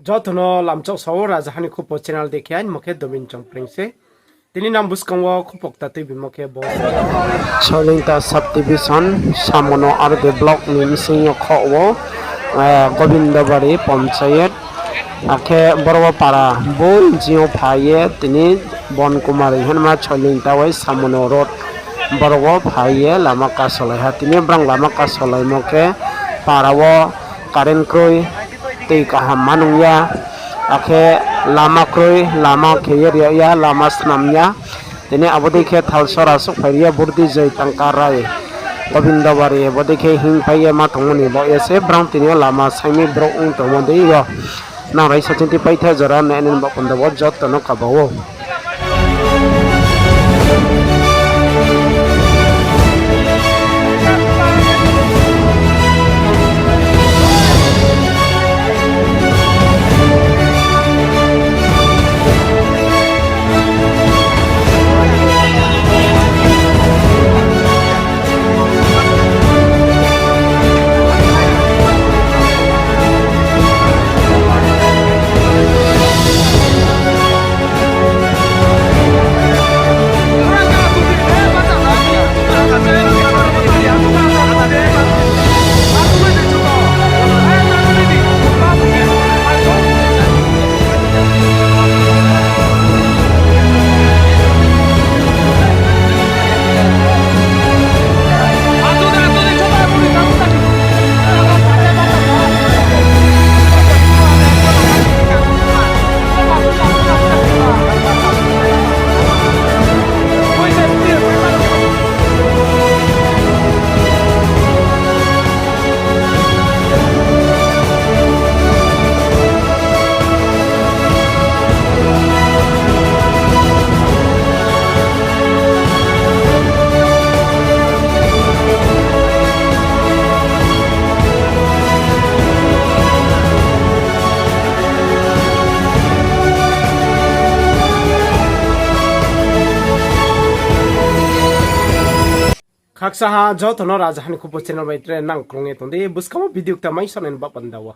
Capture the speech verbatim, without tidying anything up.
Joto no lamchok sao, Rajaha ni Khupo channel dei khe aini mo khe Dobin Chongpreng se. Tini nang buskang wo khupo kta tuibimo khe bo Soilingta sub division, Samono R D block ni bsing yo khoh wo, eh, Gobindobari panchayat. Akhe boro wo para bo bsing yo phai ye tini Bon Kumari hwnma Soilingta wai Samono road boro wo phai ye lama kasolai ha. Tini brang lama kasolaimo khe para wo current kroi, tei kaham ma nung ya, akhe lama kroi, lama khe ye ri ya, lama snam ya. Tini abo dei khe Thalsora souhphai ri ya, Burdi Joi Tangka Rai, Gobindobari, abo dei khe hingphai ye ma tongmo ni baoh ye se brang tini yo lama saimi brouh ong tongmo dei yo. Nang raisa chinti paitha jora nai nini baoh panda wo joto no kaba ou. Khaksa ha joto no Rajaha ni Khupo channel bai tre nang krung ye tong di, buskang wo video kta mai sonai ni baoh panda wo.